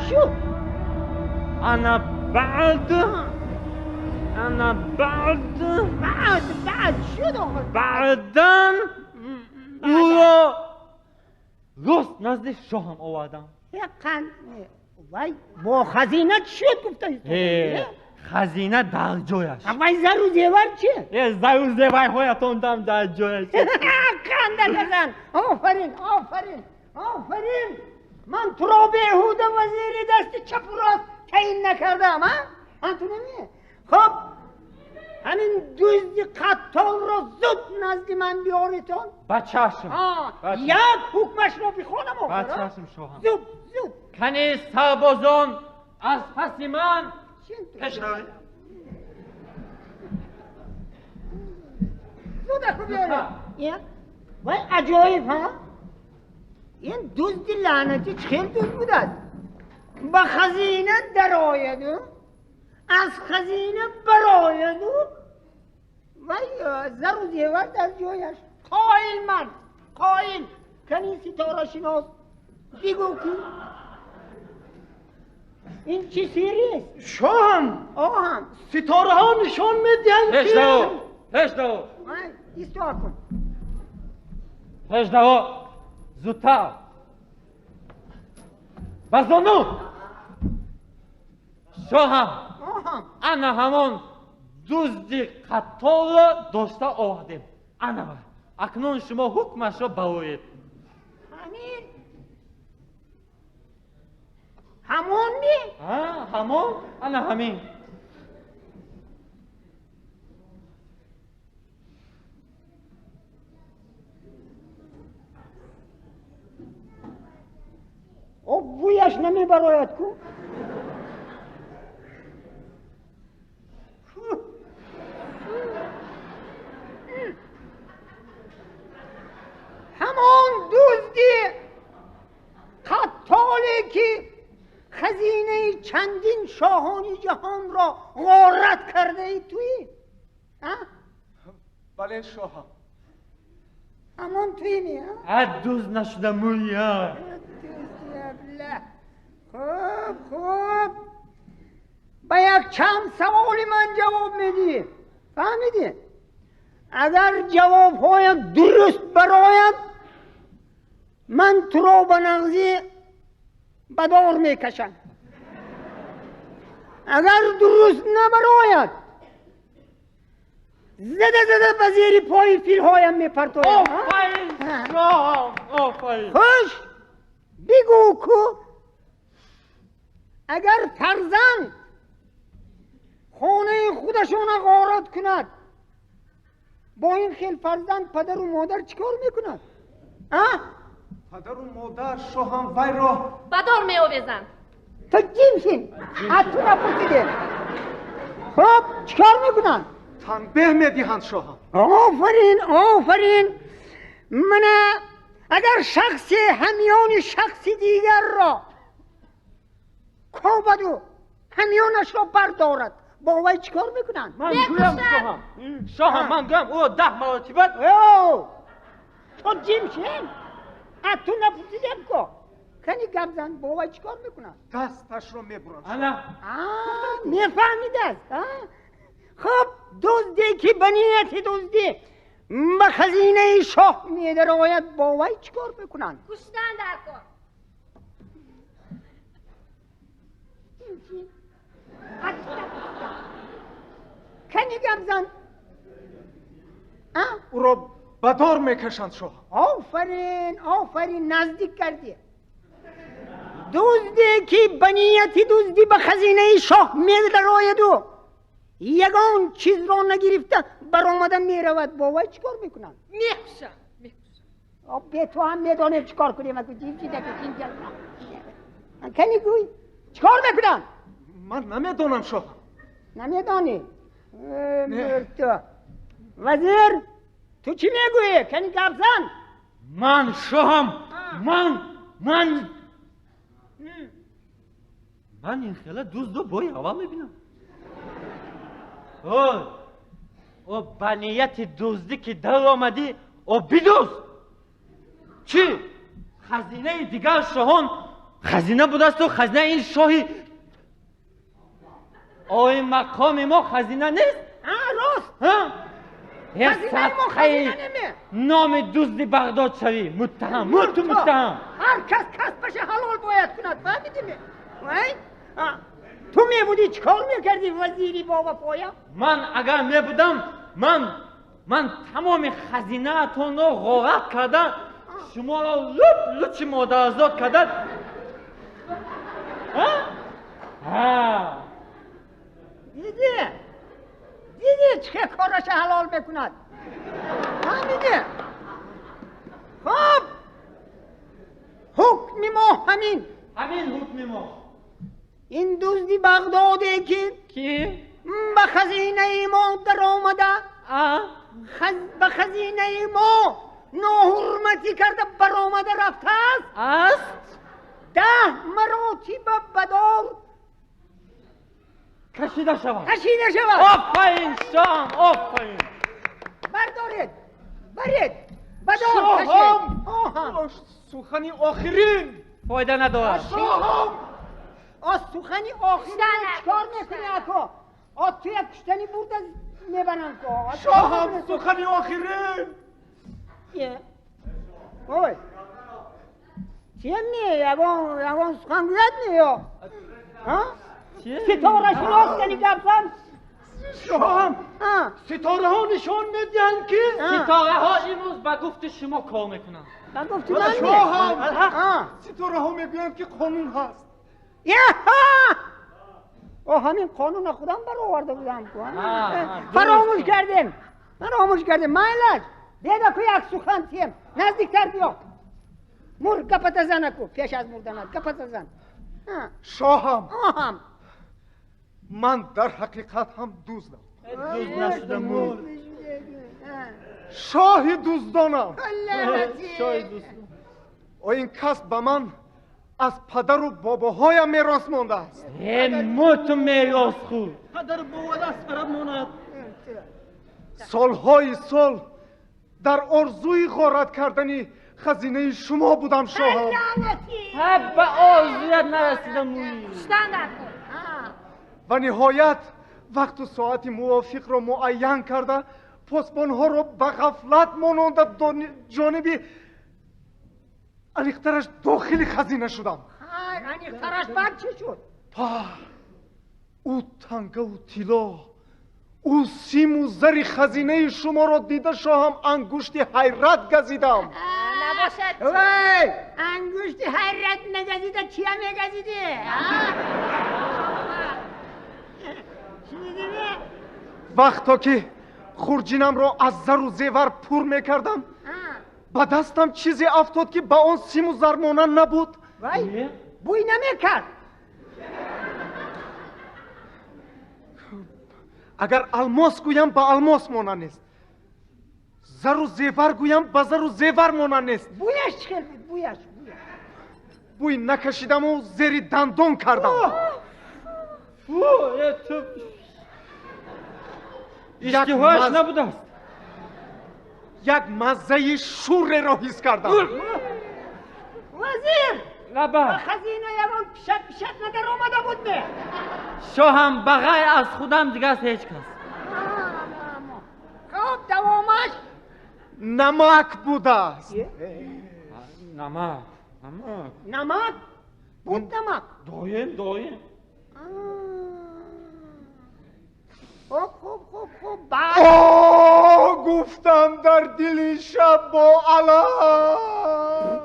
Шуд? Ана баъд, ана баъд. Баъд, баъд шуд охир. Баъдан ӯро рост назди шоҳам овардам. Қанд вай бо хазина чӣ шуд гуфта? Хазина дар ҷояш. Вай зару зевар чи? Зару зеварҳоятон дам дар ҷояш. Қанда назан. Офарин, офарин, офарин. Ман туро беҳуда вазири дасти чапу рост таъин накардам, а? Ан ту нами? Хоб, ҳамин дузди қаттолро зуд назди ман биёритон. Ба чашм. Як ҳукмашро бихонам. Ба чашм, шоҳам. Зуд, зуд. Кани сарбозон, аз паси ман пеш равед. Зуд аку биёред. Вай аҷоиб, ҳа? Ин дузди лаънатӣ чӣ хел дузд будааст? Ба хазина дарояду аз хазина барояду вай зару зевар дар ҷояш. Қоил ман, қоил. Кани ситорашинос, бигӯ ки ин чӣ сиррист? Шоҳам. Оҳам. Ситораҳо нишон медиҳанд ки Пешдаво, пешдаво. Исто кун. Пешдаво, зудтар ба зону. Шоҳам, ана ҳамон дузди қатторро дошта овардем. Ана вай. Акнун шумо ҳукмашро бароед. Ҳамин ҳамон ми? Ҳамон, ана ҳамин. Об бӯяш намебарояд ку? Ҳамон дузди қаттоле ки хазинаи чандин шоҳони ҷаҳонро ғорат кардаи туӣ? Бале, шоҳам. Ҳамон туӣ ми? Дузд нашуда мӯя. Хуб, хуб, ба як чанд саволи ман ҷавоб медиҳӣ, фаҳмидӣ? Агар ҷавобҳоят дуруст барояд, ман туро ба нағзӣ ба дор мекашам. Агар дуруст набарояд, зада зада ба зери пои филҳоям мепартоям. Офарин, шоҳам, офарин. Хуш, бигӯ ку, агар фарзанд хонаи худашона ғорат кунад, бо ин хел фарзанд падару модар чӣ кор мекунад? Падару модар, шоҳам, вайро ба дор меовезанд. Ту ҷимшин, аз ту напурсидем. Хуб, чӣ кор мекунанд? Танбеҳ медиҳанд, шоҳам. Офарин, офарин. Мана агар шахсе ҳамёни шахси дигарро кобаду ҳамёнашро бардорад, бо вай чӣ кор мекунанд? Ман гӯям, шоҳам. Шоҳам, ман гӯям, ӯро 10 маротиба. Ту ҷимшин, аз ту напурсидем ко. Кани гап зан, бо вай чӣ кор мекунанд? Дасташро мебуранд. Ана. Мефаҳмидааст. Хуб, дузде ки ба нияти дуздӣ ба хазинаи шоҳ медарояд, бо вай чӣ кор мекунанд? Куштан дар кор. Кани гап зан. Ӯро ба дор мекашанд, шоҳ. Офарин, офарин, наздик кардӣ. Дузде ки ба нияти дуздӣ ба хазинаи шоҳ медарояду ягон чизро нагирифта баромада меравад, бо вай чӣ кор мекунанд? Мекушам, мекушам. Бе ту ҳам медонем чӣ кор кунем. Кани гӯй, чӣ кор мекунанд? Ман намедонам, шоҳ. Намедонӣ? Вазир, ту чӣ мегӯӣ? Кани гап зан. Ман, шоҳам, ман ман ман ин хела дузду бори аввал мебинам. О, ба нияти дуздӣ ки даромадӣ, о бидузд. Чӣ хазинаи дигар шоҳон Хазина будасту хазина ин шоҳи ои мақоми мо хазина нест? Рост. Садқаи номи дузди Бағдод шавӣ, муттаҳам, мурту муттаҳам. Ҳар кас касбаша ҳалол бояд кунад, фаҳмидӣ? Ту мебудӣ чӣ кор мекардӣ, вазири бовафоям? Ман агар мебудам, ман тамоми хазинаатонро ғорат карда, шуморо луп лучи модарзод карда. Дидӣ? Дидӣ чӣ кораша ҳалол мекунад? Фаҳмидӣ? Хуб, ҳукми мо ҳамин. Ҳамин ҳукми мо. Ин дузди Бағдоде ки ба хазинаи мо даромада, ба хазинаи мо ноҳурматӣ карда баромада рафтааст, аст 10 маротиба ба дор кашида шавад. Кашида шавад. Офарин, шоҳам, офарин. Бардоред, баред, ба дор кашед. Шоҳам, сухани охирин фоида надорад. Шоҳам, аз сухани охирин чикор мекунӣ, ако? Аз ту як куштани бурда мебарам ко. Шоҳам, сухани охирин. Ой, чием не, ягон сухан гӯяд не ё? Ситорашинос кани гапзан. Шоҳам, ситораҳо нишон медиҳанд ки ситораҳо имрӯз ба гуфти шумо кор мекунанд. Ба гуфти ман? Шоҳам, ситораҳо мегӯянд ки қонун ҳаст. О, ҳамин қонунро худам бароварда будам. Фаромӯш кардем, фаромӯш кардем. Майлаш, бедаку як сухан тием. Наздиктар биё. Мур, гапата занаку, пеш аз мурданат гапата зан. Шоҳам, оҳам, ман дар ҳақиқат ҳам дуздам. Дузд нашуда мурд. Шоҳи дуздонам. Шоҳи дуздон. О, ин касб ба ман аз падару бобоҳоям мерос мондааст. Мурту меросхӯр. Падару бобода аз фараб монад. Солҳои сол дар орзуи ғорат кардани хазинаи шумо будам, шоҳам. Ба орзуят нарасида мӯй. Ва ниҳоят вақту соати мувофиқро муайян карда, посбонҳоро ба ғафлат мононда, ҷониби аниқтараш дохили хазина шудам. Аниқтараш баъд чӣ шуд? Па, ӯ тангаву тилло, ӯ симу зари хазинаи шуморо дида, шоҳам, ангушти ҳайрат газидам. Набошад. Вай, ангушти ҳайрат нагазида чия мегазидӣ? Вақто ки хурҷинамро аз зару зевар пур мекардам, ба дастам чизе афтод ки ба он симу зар монанд набуд. Вай, бӯй намекард. Агар алмос гӯям, ба алмос монанд нест, зару зевар гӯям, ба зару зевар монанд нест. Бӯяш чӣ хел буд? Бӯяш? Бӯй накашидаму зери дандон кардам. Иштиҳояш набудааст. Як маззаи шурреро ҳис кардам. Вазир, лаба, ба хазина ягон пишак пишак надаромада буд ме? Шоҳам, ба ғайр аз худам дигар ҳеҷ кас. Хуб, давомаш. Намак будааст. Намак, намак. Намак буд, намак. Доим, доим. Хуб, хуб, хуб, хуб. Баъд? О, гуфтам дар дили шаб бо алам,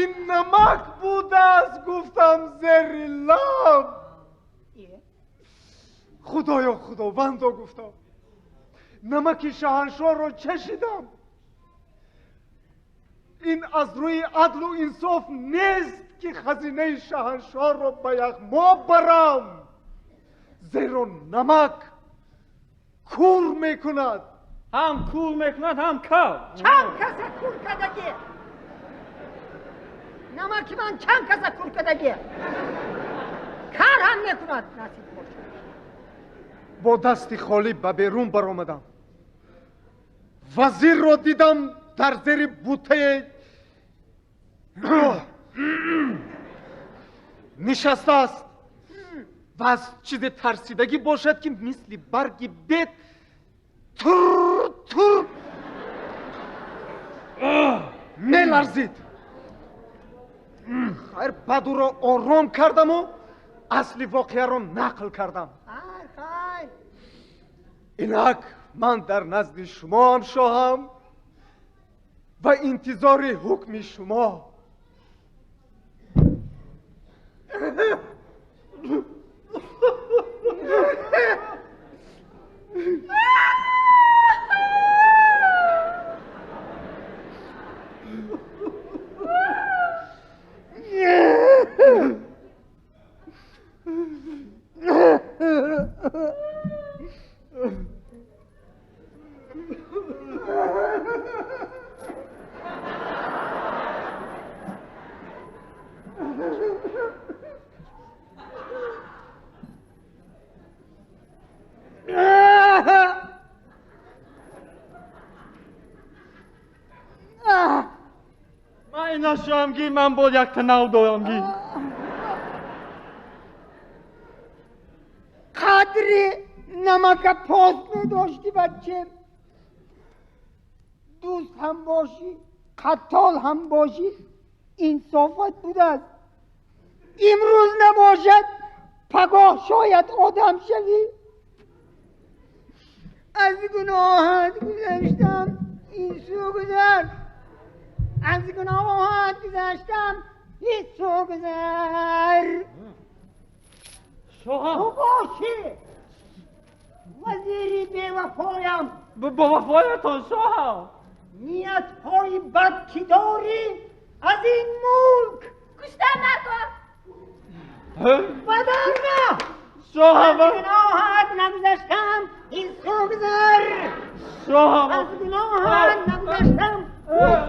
ин намак будааст, гуфтам зери лаб. Худоё, худовандо, гуфтам, намаки шаҳаншоҳро чашидам. Ин аз рӯи адлу инсоф нест ки хазинаи шаҳаншоҳро ба яғмо барам, зеро намак кур мекунад. Ҳам кур мекунад, ҳам кар. Чанд каса кур кардагӣ? Намаки ман чанд каса кур кардагӣ? Кар ҳам мекунад, насиб бошад. Бо дасти холӣ ба берун баромадам. Вазирро дидам дар зери бутае Нишастааст ва аз чизе тарсидагӣ бошад, ки мисли барги бед тур тур меларзид. Хайр, баъд ӯро ором кардаму асли воқеаро нақл кардам. Инак ман дар назди шумоам, шоҳам, ва интизори ҳукми шумо. Ман ина шоҳамгӣ, ман боз як танав дорамгӣ. Қадри намака пост медошти, баче. Дӯст ҳам бошӣ, қаттол ҳам бошӣ, инсофат будааст. Имрӯз набошад, пагоҳ шояд одам шавӣ. Аз гуноҳат гузаштам, ин сӯ гузар. Аз гуноҳат гузаштам, ин сӯ гузар. Шоҳам, ту бошӣ вазири бевафоям. Бо вафоятон, шоҳам. Ниятҳои бад ки дорӣ, аз ин мулк Куштан дар кор. Бадарна. Шоҳам, аз гуноҳат нагузаштам, ин сӯ гузар. Шоҳам, аз гуноҳат нагузаштам, ин